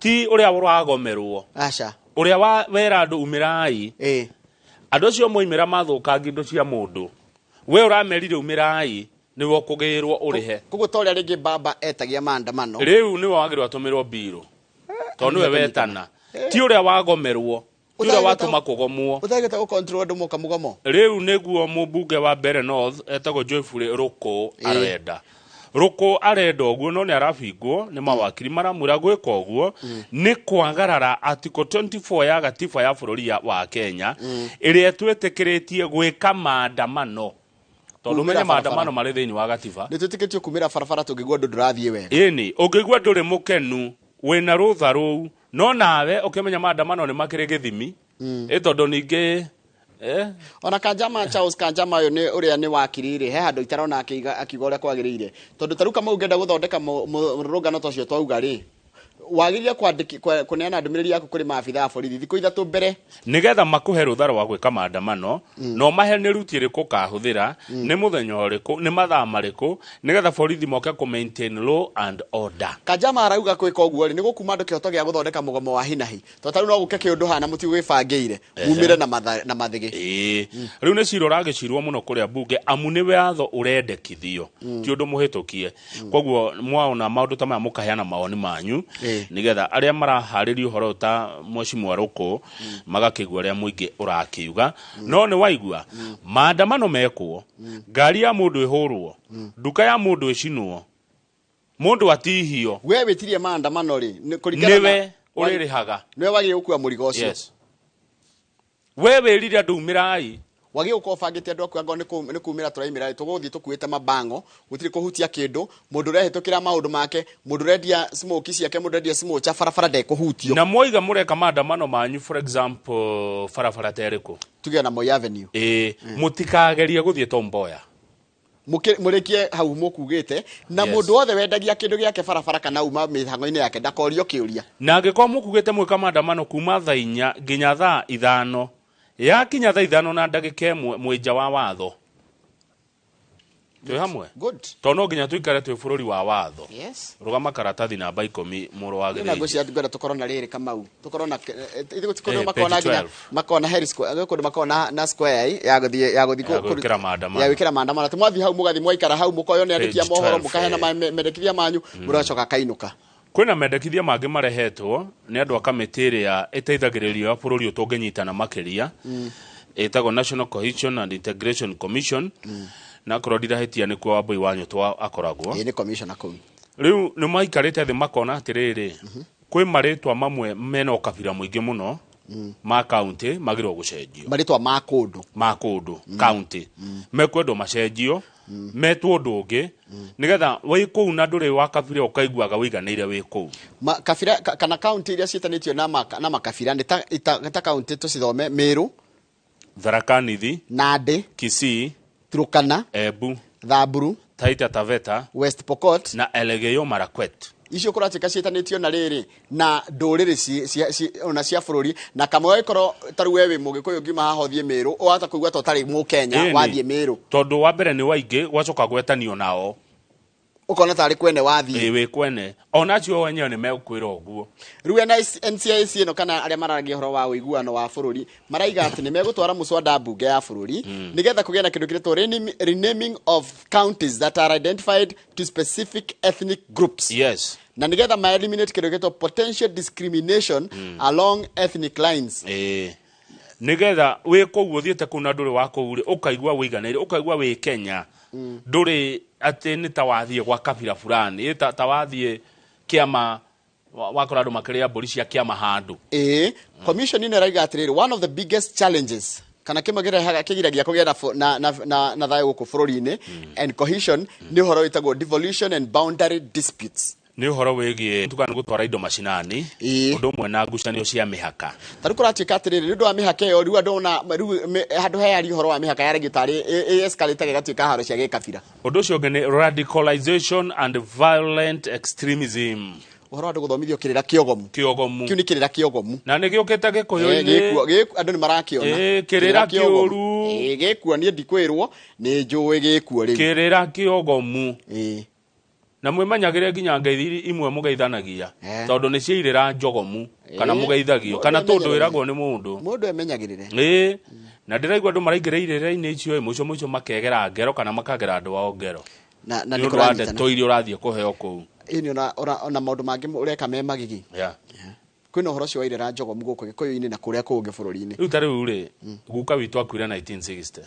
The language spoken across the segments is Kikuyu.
Ti ũrĩa ũragomerwo. Aca. Ũrĩa wera andũ umĩrai. Andũ acio moimĩra mathũkangia indo cia mũndũ, we ũramerire umĩrai, nĩwe ũkũgĩrwo ũrĩhe. Koguo ta ũrĩa rĩngĩ baba etagia maandamano. Rĩu nĩwe wagĩrĩirwo atũmĩrwo mbirũ, tondũ nĩwe wetana, ti ũrĩa wagomerwo, ti ũrĩa watũma kũgomwo. Ũtagĩte gũ control andũ moka mũgomo. Rĩu nĩguo mũmbunge wa Mbeere North etagwo Geoffrey Rũkũ arenda. Rũkũ arenda ũguo no nĩ arabingwo nĩ mawakiri maramwĩra gwĩka ũguo nĩ kwagarara Article 24 ya gatiba ya bũrũri wa Kenya ĩrĩa ĩtwĩtĩkĩrĩtie gwĩka maandamano. Tondũ Kumĩra ũmenye barabara. maandamano marĩ thĩinĩ wa gatiba. Nĩ twĩtĩkĩtio kumĩra barabara tũngĩigua ũndũ ndũrathiĩ wega. Ĩni, ũngĩigua ndũrĩ mũkenu wĩna rũtha rũu, no nawe ũkĩmenya maandamano nĩ makĩrĩ gĩthimi. Ĩ tondũ ningĩ Ona Kanjama Charles Kanjama ũyũ nĩ ũrĩa nĩ wakiri rĩ, he handũ itarona akiuga ũrĩa kwagĩrĩire. Tondũ ta rĩu Kamau ũngĩenda gũthondeka mũrũrũngano ta ũcio twauga rĩ, wagĩrĩire kũneana ndũmĩrĩri yaku kũrĩ maabitha a borithi thikũ 3 mbere. Nĩgetha makũhe rũtha rwa gwĩka maandamano, na ũmahe nĩ ruti ĩrĩkũ ũkahũthĩra, nĩ mũthenya ũrĩkũ, nĩ mathaa marĩkũ, nĩgetha borithi moke kũ maintain law and order. Kanjama arauga gwĩka ũguo rĩ, nĩ gũkuma andũ kĩhoto gĩa gũthondeka mũgomo wa hinahi. Tondũ ta rĩu no gũke kĩũndũ haha na mũtigwĩbangĩire, mumĩre na mathĩgĩ. Ĩĩ. Rĩu nĩ cira ũragĩcirwo mũno kũrĩa mbunge, amu nĩ watho ũrendekithio, ti ũndũ mũhĩtũkie. Koguo mwaona maũndũ ta maya mũkaheana mawoni manyu, nĩgetha arĩa maraharĩria ũhoro ũyũ ta Mheshimiwa Rũkũ magakĩigua ũrĩa mũingĩ ũrakiuga. No nĩ waigua maandamano mekwo, ngari ya mũndũ ĩhũrwo, nduka ya mũndũ ĩcinwo, mũndũ atihio. We wĩtirie maandamano rĩ, nĩ kũringana na Nĩwe ũrĩrĩhaga. Nĩwe wagĩrĩirwo gũkua mũrigo ũcio. Yes. We wĩrire andũ umĩrai. Wagĩrĩirwo gũkorwo ũbangĩte andũ aku angorwo nĩ kumĩra tũraimĩra rĩ, tũgũthiĩ tũkuĩte mabango, gũtirĩ kũhutia kĩndũ, mũndũ ũrehĩtũkĩra maũndũ make, mũndũ ũrendia smoky ciake, mũndũ ũrendia smocha, barabara ndekũhutio. Na mwoiga mũreka maandamano manyu, for example, barabara ta ĩrĩkũ? Tuge na Moi Avenue. Ĩĩ, mũtikagerie gũthiĩ Tom Mboya. Mũrĩkie hau mũkugĩte, na mũndũ wothe wendagia kĩndũ gĩake barabara kana uma mĩhango-inĩ yake ndakorio kĩũria. Na angĩkorwo mũkugĩte mwĩka maandamano kuma thaa 4 nginya thaa 5, yakinya thaa 5 na ndagĩka 1 mwĩ nja wa watho. Twĩ hamwe? Good. Tondũ no nginya tũikare twĩ bũrũri wa watho. Yes. Rũgama karatathi namba 10 mũrũ wa Niĩ na Gĩthĩnji. ngwĩciria ngwenda tũkorwo na rĩrĩ Kamau. Tũkorwo na ithuĩ gũtirĩ kũndũ makorwo Page na nginya 12. makorwo na Harry Square, gũtirĩ kũndũ makorwo na square ya gũthiĩ, ya gũthiĩ Ya gwĩkĩra maandamano. ya gwĩkĩra maandamano. Atĩ mwathiĩ hau mũgathiĩ mwaikara hau mũkoywo nĩ andĩki a Page mohoro, 12, mũkaheana mendekithia manyu, mũgacoka kainũka. Kwĩna mendekithia mangĩ marehetwo nĩ andũ a kamĩtĩ ĩrĩa ĩteithagĩrĩria ũrĩa bũrũri ũyũ tũngĩnyitana makĩria, ĩtagwo National Cohesion and Integration Commission, na akorwo ndirahĩtia nĩkuo Wambũi wa Nyũtwa akoragwo. Ĩĩ, nĩ commissioner kũu. Rĩu nĩ maikarĩte thĩ makona atĩrĩrĩ, kwĩ marĩtwa mamwe mena ũkabira mũingĩ mũno ma county magĩrĩirwo gũcenjio. Marĩtwa ma kũndũ. Ma kũndũ, county. Mekwendwo macenjio, metwo ũndũ ũngĩ, nĩgetha wĩ kũu na ndũrĩ wa kabira ũkaiguaga wĩiganĩire wĩ kũu. Kabira, kana county iria ciĩtanĩtio na makabira nĩ ta county tũcithome Meru, Tharaka Nithi, Nandi, Kisii, Turkana, Embu, Thamburu, Taita Taveta, West Pokot na Elgeyo Marakwet. Icio kũratuĩka ciĩtanĩtio na rĩrĩ na ndũrĩrĩ ona cia bũrũri, na kamwe gagĩkorwo ta rĩu we wĩ Mũgĩkũyũ ngiuma haha ũthiĩ Meru, ũhota kũigua ta ũtarĩ Mũkenya, wathiĩ Meru. Tondũ wa mbere nĩ waingĩ, gwacoka gwetanio nao. Ũkona tarĩ kwene wathiĩ. Ĩĩ, wĩ kwene. Ona acio wenyewe nĩ megũkwĩra ũguo. Rĩu NCIC ĩno kana arĩa mararagia ũhoro wa ũiguano wa bũrũri maraiga atĩ nĩ megũtwara mũswada mbunge ya bũrũri nĩgetha kũgĩe na kĩndũ kĩretwo renaming of counties that are identified to specific ethnic groups. Na nĩgetha ma eliminate kĩndũ kĩretwo potential discrimination along ethnic lines. Nĩgetha wĩ kũu ũthiĩte kũu na ndũrĩ wa kũu rĩ, ũkaigua wĩiganĩire, ũkaigua wĩ Kenya. Ndũrĩ atĩ nĩ ta wathiĩ gwa kabira fulani, ta wathiĩ kĩama, wakora andũ makĩrĩa mbũri cia kĩama handũ. Commission ĩno ĩrauga atĩrĩrĩ, one of the biggest challenges kana kĩmwe kĩrehaga kĩgiragia kũgĩa na thayũ gũkũ bũrũri-inĩ and cohesion nĩ ũhoro wĩtagwo devolution and boundary disputes. Nĩ ũhoro wĩgiĩ tukana gũtwara indo macinani, ũndũ ũmwe na ngucanio cia mĩhaka. Ta rĩu kũratuĩka atĩrĩrĩ, nĩ ũndũ wa mĩhaka ĩyo, rĩu andũ ona, rĩu handũ he aria ũhoro wa mĩhaka yaragio tarĩ ĩ escalate ĩgatuĩka haro cia gĩkabira. Ũndũ ũcio ũngĩ nĩ radicalization and violent extremism. Ũhoro wa andũ gũthomithio kĩrĩra kĩogomu. Kĩogomu. Kĩu nĩ kĩrĩra kĩogomu. Na nĩ gĩũkĩte Gĩkũyũ-inĩ. Andũ nĩ marakĩona. Kĩrĩra Kĩrĩra kĩogomu. kĩũru. Gĩkuo niĩ ndikwĩrwo, nĩ njũĩ gĩkuo rĩu. Kĩrĩra kĩogomu. Na mwĩmenyagĩre nginya ngeithi imwe mũgeithanagia, Eh. tondũ nĩ ciairĩra njogomu kana Eh. mũgeithagio kana Mũndũ tũndũ emenyagĩrĩre. wĩragwo nĩ mũndũ. Mũndũ emenyagĩrĩre. Ĩĩ, na ndĩraigua andũ maraingĩra irĩra-inĩ icio ĩ mũico mũico makegera ngero kana makagera andũ ao ngero Na nĩ nĩ ũndũ wa kũranyitana. ndeto iria ũrathiĩ kũheo kũu. Ĩni ona maũndũ mangĩ ũreka me magigi. Yeah. Kwĩna ũhoro ũcio wa irĩra njogomu gũkũ Gĩkũyũ-inĩ na kũrĩa kũngĩ bũrũri-inĩ. Rĩu ta rĩu rĩ, guka witũ akuire 1960.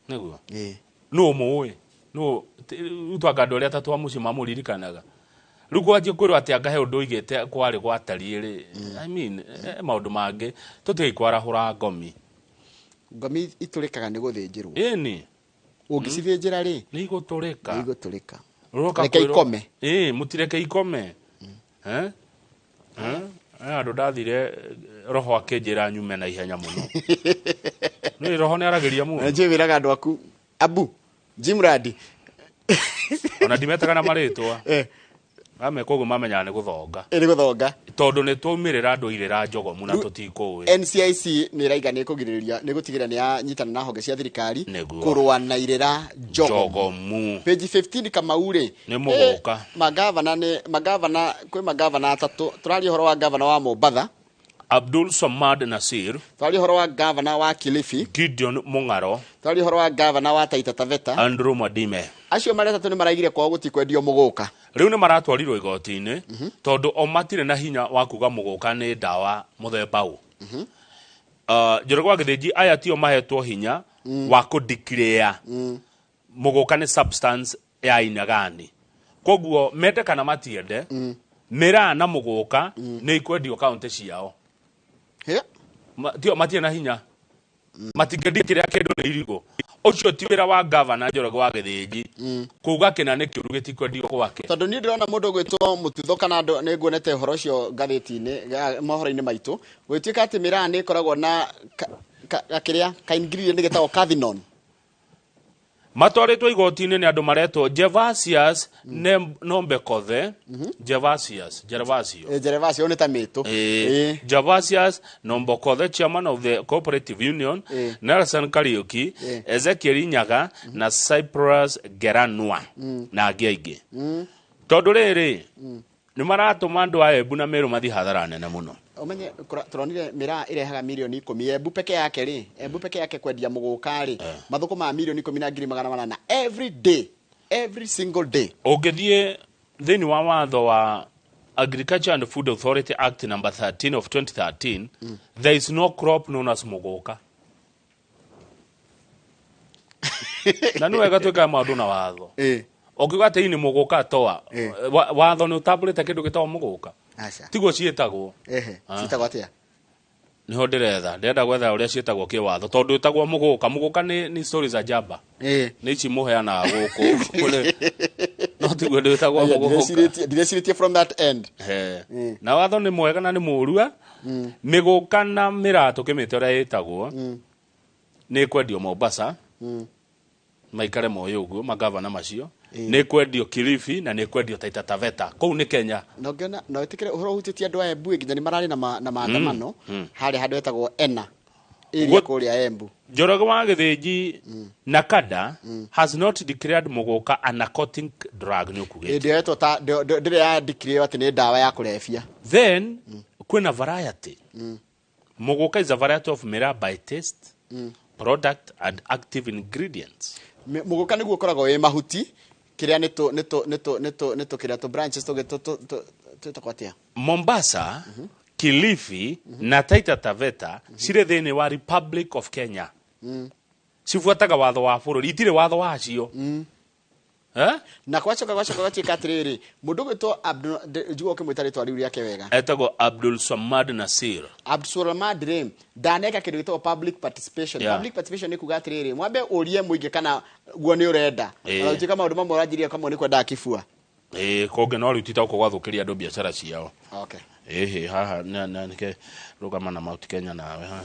Nĩguo Ĩĩ. nũ mũĩ nũ rĩu twanga andũ arĩa atatũ a mũciĩ mamũririkanaga. Rĩu kwanjia kwĩrwo atĩ anga he ũndũ oigĩte kwarĩ gwatariĩ rĩ, I mean, maũndũ mangĩ tũtige kwarahũra ngomi. Ngomi itũrĩkaga nĩ gũthĩnjĩrwo. Ĩni. Ũngĩcithĩnjĩra rĩ, nĩ igũtũrĩka. Nĩ igũtũrĩka. Ũroka Reke kwĩrwo- ikome. Ĩĩ, mũtireke ikome. Eh? Eh? Eh, andũ ndathire roho akĩnjĩra nyume na ihenya mũno. Nĩ roho nĩ aragĩria Na mũndũ. njũĩ wĩraga andũ aku abu Jimradi. Ona ndimetaga na marĩtwa. Eh, Ameka ũguo mamenyaga nĩ gũthonga. nĩ gũthonga. Tondũ nĩ twaumĩrĩra andũ irĩra njogomu na Rĩu- tũtikũĩ. NCIC nĩ ĩraiga nĩ ĩkũgirĩrĩria nĩ gũtigĩrĩra nĩ yanyitana na honge cia thirikari Nĩguo. kũrũa na irĩra njogomu. Njogomu. Page 15 Kamau rĩ, Nĩ mũgũka. Magavana nĩ magavana, kwĩ magavana atatũ. Tũraria ũhoro wa gavana wa Mombatha, Abdul Samad Nasir, tũraria ũhoro wa gavana wa Kilifi, Gideon Mung'aro, tũraria ũhoro wa gavana wa Taita Taveta. Andrew Mwadime. Acio marĩ atatũ nĩ maraigire kwao gũtikwendio mũgũka. Rĩu nĩ maratwarirwo igoti-inĩ tondũ o matirĩ na hinya wa kuga mũgũka nĩ ndawa mũthemba ũ. Njoroge wa Gĩthĩnji, aya tio mahetwo hinya wa kũdeclare mũgũka nĩ substance ya aina gani. Koguo mende kana matiende, mĩraa na mũgũka nĩ ikwendio kaunti ciao. Hĩ? Tio matirĩ na hinya, matingĩendia kĩrĩa kĩndũ nĩ irigũ. Ũcio ti wĩra wa gavana Njoroge wa Gĩthĩnji kuga kĩna nĩ kĩũru gĩtikwendio gwake. Tondũ niĩ ndĩrona mũndũ ũgwĩtwo Mũtutho kana andũ nĩ nguonete ũhoro ũcio ngathĩti-inĩ mohoro-inĩ maitũ gũgĩtuĩka atĩ mĩraa nĩ ĩkoragwo na gakĩrĩa ka ingredient gĩtagwo cathinone. Matwarĩtwo igoti-inĩ nĩ andũ maretwo Gervasius Nombekothe, Gervasius Gervasio. Gervasio nĩ ta mĩtũ. Gervasius Nombokothe, chairman of the cooperative union, Nelson Kariuki, Ezekiel Nyaga na Cyprus Geranua na angĩ aingĩ. Tondũ rĩrĩ nĩ maratũma andũ a Embu na Meru mathiĩ hathara nene mũno. Ũmenye tũronire mĩraa ĩrehaga mirioni 10 Embu peke yake rĩ, Embu peke yake kwendia mũgũka rĩ, mathũkũmaga 800,000 every day, every single day. Ũngĩthiĩ thĩinĩ wa watho wa Agriculture and Food Authority Act number 13 of 2013, there is no crop known as mũgũka. Na nĩ wega twĩkaga maũndũ na watho. Ũngiuga atĩ ini mũgũka toa, watho nĩ ũtambũrĩte kĩndũ gĩtagwo mũgũka? Aca. Tiguo ciĩtagwo. Ehe, ciĩtagwo atĩa? Niho ndĩretha, ndĩrenda gwetha ũrĩa ciĩtagwo kĩwatho, tondũ ĩtagwo mũgũka. Mũgũka nĩ stories za jaba. Nĩ ici mũheanaga gũkũ. No tiguo ndĩtagwo Aya, mũgũka. Ndirecirĩtie from that end. He. Na watho nĩ mwega na nĩ mũrua. Mĩgũka na mĩratũ kĩmĩte ũrĩa ĩtagwo nĩ ĩkwendio Mombasa, maikare moyo ũguo magavana macio, nĩ ĩkwendio Kilifi na nĩ ĩkwendio Taita Taveta, kũu nĩ Kenya. Na ũngĩona na wĩtĩkĩre ũhoro ũhutĩtie andũ a Embu nginya nĩ mararĩ na maandamano harĩa handũ hetagwo Ena area kũrĩa Embu. Njoroge wa Gĩthĩnji, NACADA has not declared mũgũka a narcotic drug, nĩ ũkugĩte. Ndĩretwo ta ndĩrĩ yandĩkire atĩ nĩ ndawa ya kũrebia. Then kwĩna variety. Mũgũka is a variety of miraa by taste, product and active ingredients. Mũgũka nĩguo ũkoragwo wĩ mahuti kĩrĩa nĩ tũ nĩ tũ nĩ tũ nĩ tũ nĩ tũ kĩrĩa tũ branches tũgĩ tũ tũ tũ twĩtagwo atĩa? Mombasa, Kilifi na Taita Taveta cirĩ thĩinĩ wa Republic of Kenya. Cibuataga watho wa bũrũri, itirĩ watho wacio. Eh? Na gwacoka gwatuĩka atĩrĩrĩ, mũndũ ũgwĩtwo Abdul, njiguo ũkĩmwĩta rĩtwa rĩu rĩake wega. Etagwo Abdul Samad Nasir. Abdulsamad rĩ, ndaneka kĩndũ gĩtagwo public participation. Public participation nĩ kuga atĩrĩrĩ, mwambe ũrie mũingĩ kana guo nĩ ũrenda. Ona gũtuĩka maũndũ mamwe ũranjirie kamwe nĩ kwendaga kibua. Ĩĩ, kũngĩ no rĩu ti ta gũkũ gwathũkĩria andũ biacara ciao. Okay. Ĩhĩ, haha na nĩke rũgama na Mount Kenya nawe haha.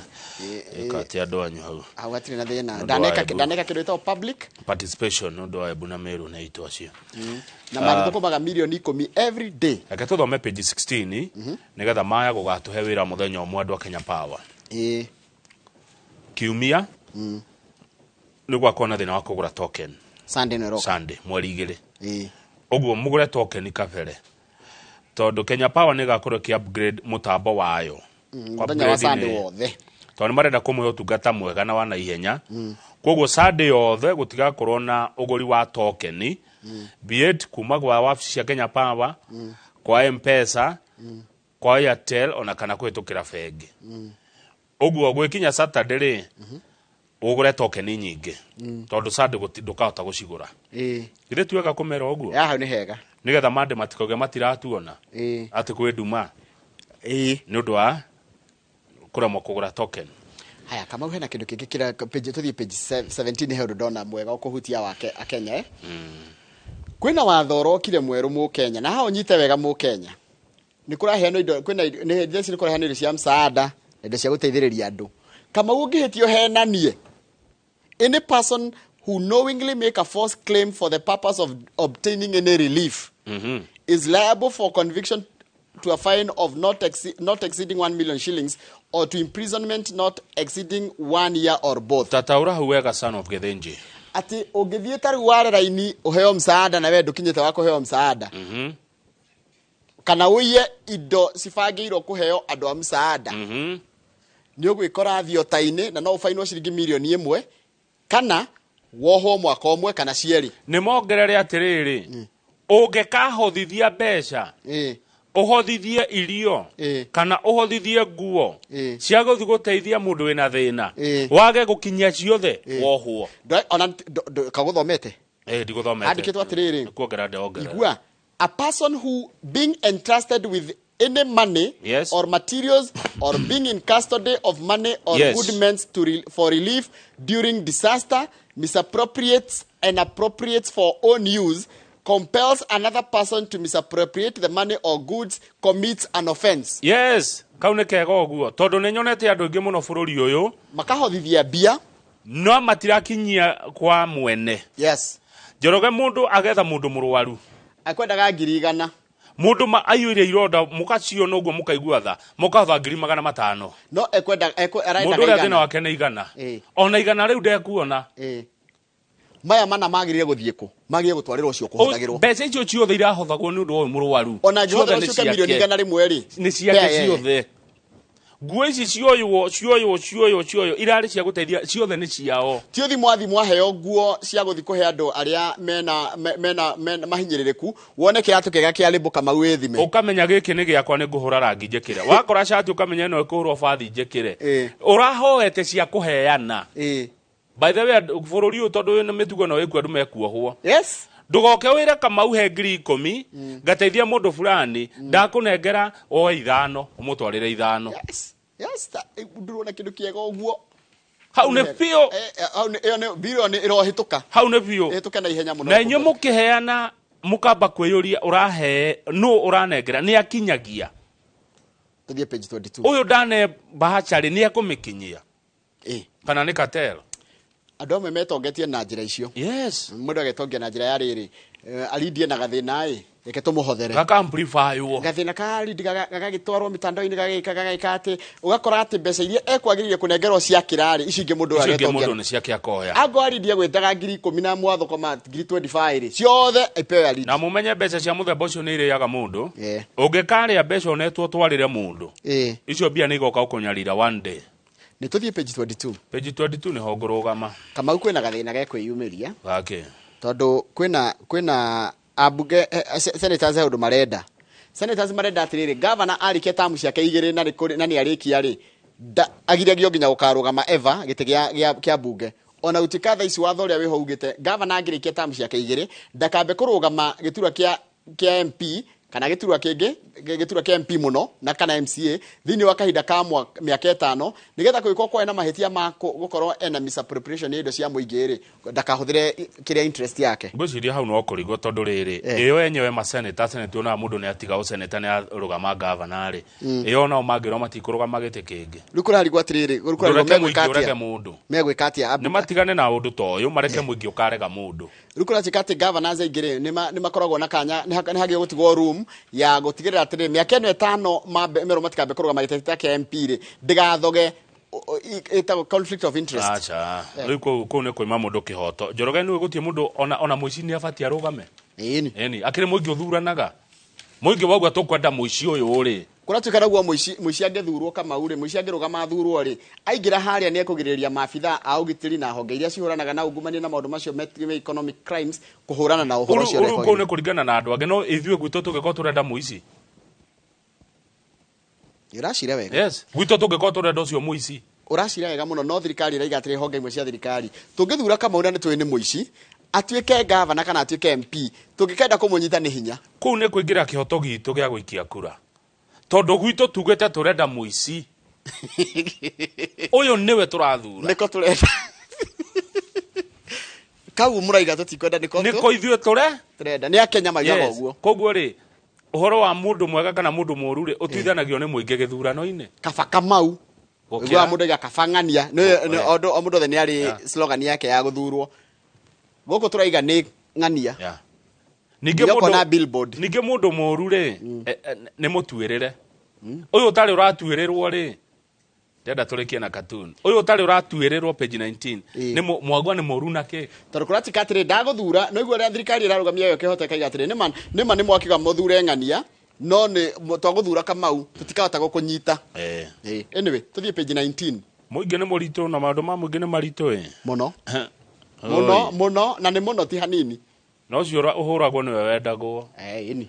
Ĩka atĩ andũ anyu hau. Hau hatirĩ na thĩna. Nĩ ũndũ wa Ndaneka Embu. ndaneka kĩndũ gĩtagwo public participation nĩ ũndũ wa Embu na Meru na itũ acio. Na mathũkũmaga 10 mirioni every day. Reke tũthome page 16 nĩgetha maya gũgatũhe wĩra mũthenya ũmwe andũ a Kenya Power. Kiumia nĩ gwakorwo na thĩna wa kũgũra token. Sunday nĩ ĩroka. Sunday mweri 2. Ũguo mũgũre token kabere, tondũ Kenya Power nĩ ĩgakorwo ĩkĩ upgrade mũtambo wayo. Mũthenya wa Upgrade Sunday wothe. Tondũ nĩ marenda kũmũhe ũtungata mwega na wa naihenya. Koguo Sunday yothe gũtigakorwo na ũgũri wa token, be it kuma kwa wabici cia Kenya Power, kwa M-Pesa, kwa Airtel, ona kana kũhĩtũkĩra bengi. Ũguo gwĩkinya Saturday rĩ, ũgũre token nyingĩ, tondũ Sunday ndũkahota gũcigũra. Githĩ ti wega kũmera ũguo? Ya, hau nĩ hega. Nĩgetha mande matikauge matiratuona atĩ kwĩ nduma nĩ ũndũ wa kũremwo kũgũra token. Haya, Kamau, hena kĩndũ kĩngĩ kĩra page, tũthiĩ page 17, he ũndũ ndona mwega ũkũhutia wake akenya, eh? Kwĩna watho ũrokire mwerũ mũkenya, na haha ũnyite wega mũkenya, nĩ kũraheanwo indo, kwĩna nĩ indo ici, nĩ kũraheanwo indo cia msaada na indo cia gũteithĩrĩria andũ. Kamau, ũngĩhĩtio henanie, any person who knowingly make a false claim for the purpose of obtaining any relief is liable for conviction to a fine of not exceeding 1 million shillings or to imprisonment not exceeding 1 year or both. Tataũra hau wega, son of Githinji. Atĩ ũngĩthiĩ ta rĩu ware raini ũheo msaada na we ndũkinyĩte wa kũheo msaada, kana ũiye indo cibangĩirwo kũheo andũ a msaada, nĩ ũgwĩkora thiota-inĩ na no ũbainwo ciringi mirioni 1 kana wohwo mwaka ũmwe kana cierĩ. Nĩ mongerere atĩrĩrĩ, ũngĩkahothithia mbeca, ũhothithie irio, kana ũhothithie nguo cia gũthiĩ gũteithia mũndũ wĩna thĩna, wage gũkinyia ciothe, wohwo. Ona kagũthomete? Eh, ndigũthomete. Andĩkĩtwo atĩrĩrĩ. Kuongerera ndĩrongerera. Igua, a person who being entrusted with any money or materials or being in custody of money or good meant for relief during disaster misappropriates and appropriates for own use, compels another person to misappropriate the money or goods, commits an offense. Yes, kau nĩ kega ũguo, tondũ nĩ nyonete andũ aingĩ mũno bũrũri ũyũ makahothithia mbia no matirakinyia kwa mwene. Njoroge, mũndũ agetha mũndũ mũrwaru, akwendaga 100,000. Mũndũ aiyũire ironda, mũkaciona ũguo mũkaigua tha, mũkahotha 500,000. No ekwenda Mũndũ arendaga ũrĩa thĩna 100. wake nĩ 100, ona 100 rĩu ndekuona. Maya mana magĩrĩire gũthiĩ kũ? Magĩrĩire gũtwarĩrwo ũcio kũhothagĩrwo. Mbeca icio ciothe irahothagwo nĩ ũndũ wa ũyũ mũrwaru, Ona ciothe angĩhotherwo nĩ ciũke mirioni ciake. 100 rĩ, Nĩ ciake. Mbea. Ciothe nguo ici cioywo, cioywo, cioywo, cioywo, irarĩ cia gũteithia, ciothe nĩ ciao. Ti ũthi mwathi mwaheo nguo cia gũthi kũhe andũ arĩa mena mena mahinyĩrĩrĩku, wone kĩratũ kĩega kĩa rĩmbũ, Kamau, wĩthime. Ũkamenya gĩkĩ nĩ gĩakwa, nĩ ngũhũra rangi njĩkĩre. Wakora cati ũkamenya ĩno ĩkũhũrwo bathi njĩkĩre. Ũrahoete cia kũheana. By the way, bũrũri ũyũ, tondũ wĩna mĩtugo ĩno ĩkuo, andũ mekuohwo. Ndũgoke wĩre Kamau, he 10,000 ngateithia mũndũ fulani, ndakũnengera, oe 5 ũmũtwarĩre 5. Yes, ndũrona kĩndũ kĩega ũguo. Hau nĩ biũ. Hau ĩyo nĩ bilioni ĩrohĩtũka. Hau nĩ biũ. Ĩhĩtũke na ihenya mũno. Na inyuĩ mũkĩheana mũkamba kwĩyũria, ũrahe nũ, ũranengera nĩ akinyagia? Tũthiĩ page 22. Ũyũ ndane bahacharĩ nĩ ekũmĩkinyia kana nĩ cartel? Andũ amwe metongetie na njĩra icio. Mũndũ agetongia na njĩra ya rĩrĩ, arindie na gathĩna ĩ, reke tũmũhothere. Gaka amplifywo. Gathĩna ka arindi gagagĩtwarwo mĩtandao-inĩ, gagĩka gagĩka atĩ ũgakora atĩ mbeca iria ekwagĩrĩire kũnengerwo cia kĩrarĩ, icio ingĩ mũndũ Icio ingĩ agetongia. Mũndũ nĩ ciake akoya. Ango arindi egwĩtaga 10,000 na mwathũkũma 25,000 rĩ, ciothe ipeo arindi. Na mũmenye mbeca cia mũthemba ũcio nĩ irĩaga mũndũ. Ũngĩkarĩa mbeca onetwo twarĩre mũndũ, icio mbia nĩ igoka ũkũnyarira one day. Nĩ tũthiĩ page 22. Page 22 nĩho ngũrũgama. Kamau, kwĩna gathĩna gekwĩyumĩria. Gake? Tondũ kwĩna ambunge, senators, he ũndũ marenda. Senators marenda atĩrĩrĩ, gavana arĩkia tamu ciake 2 na nĩ na nĩ arĩkia rĩ, agiragio nginya gũkarũgama ever gĩtĩ kĩa bunge, ona gũtuĩka thaa ici watho ũrĩa wĩho ugĩte gavana angĩrĩkia tamu ciake 2 ndakambe kũrũgama gĩturwa kĩa MP kana gĩturwa kĩngĩ, gĩturwa kĩa MP mũno na kana MCA thĩinĩ wa kahinda ka mĩaka 5, nĩgetha kũngĩkorwo kwarĩ na mahĩtia ma gũkorwo ena misappropriation ya indo cia mũingĩ rĩ, ndakahũthĩre kĩrĩa interest yake. Ngwĩciria hau no kũrigwo, tondũ rĩrĩ, ĩyo enyewe maseneta, senate, onaga mũndũ nĩ atiga ũseneta nĩ arũgama gavana rĩ, ĩyo nao mangĩrwo matikũrũgama gĩtĩ kĩngĩ. Rĩu kũrarigwo atĩrĩrĩ, rĩu kũrarigwo Ndũreke megwĩka mũingĩ ũrege atĩa? Mũndũ. Megwĩka atĩa? Nĩ matigane na ũndũ ta ũyũ, mareke mũingĩ ũkarega mũndũ. Rĩu kũratuĩka atĩ governors aingĩ rĩ, nĩ makoragwo na kanya, nĩ hagĩrĩirwo gũtigwo room ya gũtigĩrĩra atĩrĩrĩ, mĩaka ĩno 5 mambe merwo matikambe kũrũgama gĩtĩ ta kĩa MP rĩ, ndĩgathoge ĩtagwo conflict of interest. Aca, rĩu kũu nĩ kũima mũndũ kĩhoto. Njoroge, nĩwe gũtirĩ mũndũ ona mũici nĩ abatiĩ arũgame. Ĩni. Ĩni, akĩrĩ mũingĩ ũthuranaga. Mũingĩ wauga tũkwenda mũici ũyũ rĩ. Kũratuĩka naguo mũici, mũici angĩthurwo Kamau rĩ, mũici angĩrũgama athurwo rĩ, aingĩra harĩa nĩ ekũgirĩrĩria maabithaa a ũgitĩri na honge iria cihũranaga na ungumania na maũndũ macio me economic crimes kũhũrana na ũhoro ũcio. Rĩu kũu nĩ kũringana na andũ angĩ, no ithuĩ gwitũ tũngĩkorwo tũrenda mũici. Ũracira wega. Yes, gwitũ tũngĩkorwo tũrenda ũcio mũici. Ũracira wega mũno, no thirikari ĩraiga atĩrĩ, honge imwe cia thirikari, tũngĩthura Kamau na nĩ tũĩ nĩ mũici, atuĩke gavana kana atuĩke MP, tũngĩkenda kũmũnyita nĩ hinya. Kũu nĩ kũingĩra kĩhoto gitũ gĩa gũikia kura, tondũ gwitũ tugĩte tũrenda mũici ũyũ nĩwe tũrathura. Nĩko tũrenda kau mũraiga tũtikwenda, nĩko nĩko ithuĩ tũrenda. Nĩ Akenya maigaga ũguo. Koguo rĩ, ũhoro wa mũndũ mwega kana mũndũ mũũru rĩ, ũtuithanagio nĩ mũingĩ gĩthurano-inĩ. Kaba Kamau. Ũiguaga mũndũ aiga kaba ng'ania. O mũndũ othe nĩ arĩ slogan yake ya gũthurwo. Gũkũ tũraiga nĩ ng'ania. Ningĩ mũndũ billboard. Ningĩ mũndũ mũũru rĩ, nĩ mũtuĩrĩre. Ũyũ ũtarĩ ũratuĩrĩrwo rĩ, ndĩrenda tũrĩkie na cartoon. Ũyũ ũtarĩ ũratuĩrĩrwo page 19, nĩ mwagua nĩ mũũru na kĩ? Tondũ kũratika atĩrĩ, ndagũthura, no igua ũrĩa thirikari ĩrarũgamia ĩyo kĩhoto ĩkaiga atĩrĩ, nĩma nĩma nĩ mwakiuga mũthure ng'ania, no nĩ twagũthura Kamau tũtikahota gũkũnyita. Anyway, tũthiĩ page 19. Mũingĩ nĩ mũritũ na maũndũ ma mũingĩ nĩ maritũ ĩ. Mũno. Mũno, mũno, na nĩ mũno ti hanini. Na ũcio ũhũragwo nĩwe wendagwo. Ĩni.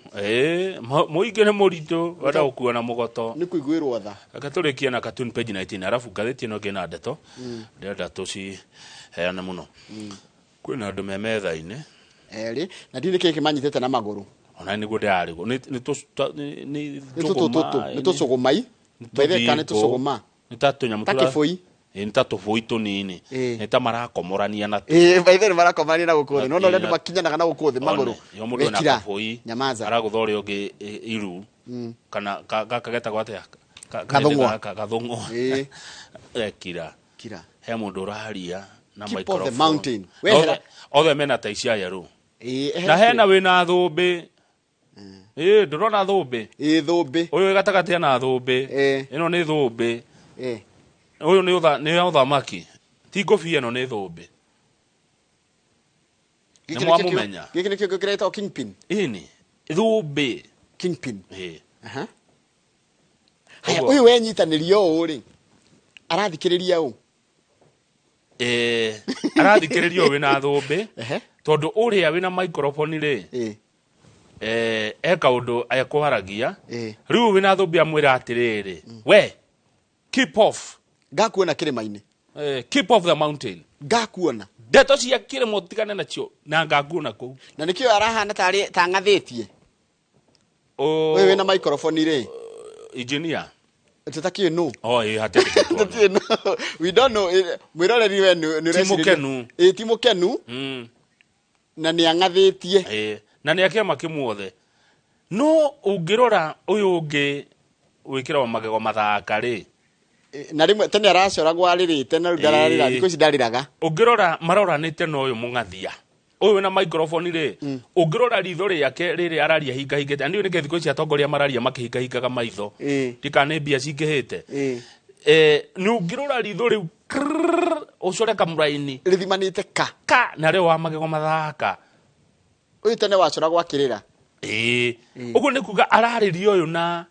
Mũingĩ nĩ mũritũ, wenda gũkua na mũgoto. Nĩ kũiguĩrwo tha. Reke tũrĩkie na cartoon page 19, arabu ngathĩti ĩno ĩngĩ na ndeto. Ndĩrenda tũciheane mũno. Kwĩna andũ me metha-inĩ. Erĩ, na ndiũĩ nĩkĩĩ kĩmanyitĩte na magũrũ. Ona nĩguo ndĩrarigwo. Nĩ nĩ tũcũgũmai. By the way, kana nĩ tũcũgũma? Nĩ ta tũnyamũ Ta kĩbũi. Nĩ ta tũbũi tũnini. Nĩ ta marakomorania na Ĩĩ, by the way, marakomorania na gũkũ thĩ. Nĩwona ũrĩa andũ makinyanaga na gũkũ thĩ magũrũ. Yo mũndũ ena kabũi. Nyamaza. Aragũtha ũrĩa ũngĩ iru. Kana gaka getagwo atĩa? Gathũng'wa. Gathũng'wa. Kira. Kira. He mũndũ ũraria na Keep off the microphone. mountain. Wehera. Othe mena tai cia yerũ. Ĩĩ, Na hena wĩna thũmbĩ. Ĩĩ, ndũrona thũmbĩ? Ĩĩ, thũmbĩ. Ũyũ wĩ gatagatĩ ena thũmbĩ. Ĩno nĩ thũmbĩ. Ũyũ nĩ ya ũthamaki. Ti ngũbia ĩno nĩ thũmbĩ. Nĩ mwamũmenya. Gĩkĩ nĩkĩo kĩretwo kingpin. Ĩni, thũmbĩ. Kingpin. Ĩĩ. Haya, ũyũ wenyitanĩria ũũ rĩ, arathikĩrĩria ũ? Arathikĩrĩria ũyũ wĩna thũmbĩ. Tondũ ũrĩa wĩna microphone rĩ, e kaũndũ ekwaragia. Rĩu wĩna thũmbĩ amwĩra atĩrĩrĩ, we, keep off. Ngakuona kĩrĩma-inĩ. Keep off the mountain. Ngakuona. Ndeto cia kĩrĩma ũtigane nacio na ngakuona kũu. Na nĩkĩo arahana tarĩ ta ng'athĩtie. Ũyũ wĩna microphone rĩ. Engineer. Tũtakĩũĩ nũ. Oh, ĩĩ, hatirĩ kĩndũ. Tũtiũĩ nũ. We don't know. Mwĩroreri we nĩ Ti ũrecirĩria. mũkenu. Ĩĩ, ti mũkenu. Na nĩ ang'athĩtie. Ĩĩ, na nĩ akĩama kĩmuothe. No ũngĩrora ũyũ ũngĩ wĩkĩragwo magego mathaka rĩ. Na rĩmwe tene aracoragwo arĩrĩte na rĩu ndararĩra, thikũ ici ndarĩraga. Ũngĩrora maroranĩte na ũyũ mũng'athia. Ũyũ wĩna microphone rĩ, ũngĩrora ritho rĩake rĩrĩ araria hingahingĩte. Na nĩũĩ nĩkĩ thikũ ici atongoria mararia makĩhingahingaga maitho. Ndikana nĩ mbia cingĩhĩte. Nĩ ũngĩrora ritho rĩu, krrrr, ũcore kamũraini. Rĩthimanĩte ka. Ka, na rĩo wa magego mathaka. Ũyũ tene wacoragwo akĩrĩra. Ũguo nĩ kuga ararĩria ũyũ na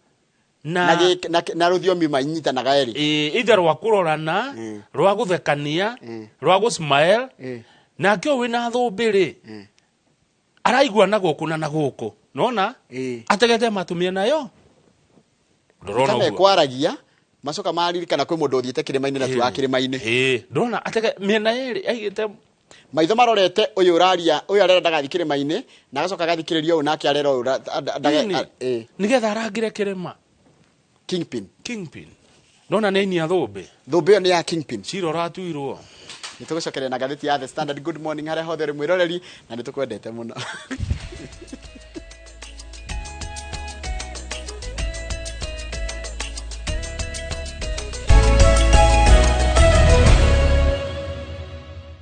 Na rũthiomi mainyitanaga erĩ. Either rwa kũrorana, rwa gũthekania, rwa gũsmile. Nake ũyũ wĩna thũmbĩ rĩ, araigua na gũkũ na na gũkũ. Nona? Ategete matũ mĩena yo. Ndũrona Kana ũguo? ekwaragia, macoka maririkana kwĩ mũndũ ũthiĩte kĩrĩma-inĩ na ti wa kĩrĩma-inĩ. Ndũrona atege mĩena yerĩ aigĩte maitho marorete ũyũ ũraria, ũyũ arera ndagathiĩ kĩrĩma-inĩ, na agacoka agathikĩrĩria ũyũ nake arera ũyũ Nini? Nĩgetha arangĩre kĩrĩma. Kingpin. Kingpin. Ndona nĩ ainia thũmbĩ. Thũmbĩ ĩyo nĩ ya Kingpin. Cira ũratuirwo. Nĩ tũgũcokeria na ngathĩti ya The Standard. Good morning harĩa hothe ũrĩ mwĩroreri, na nĩ tũkwendete mũno.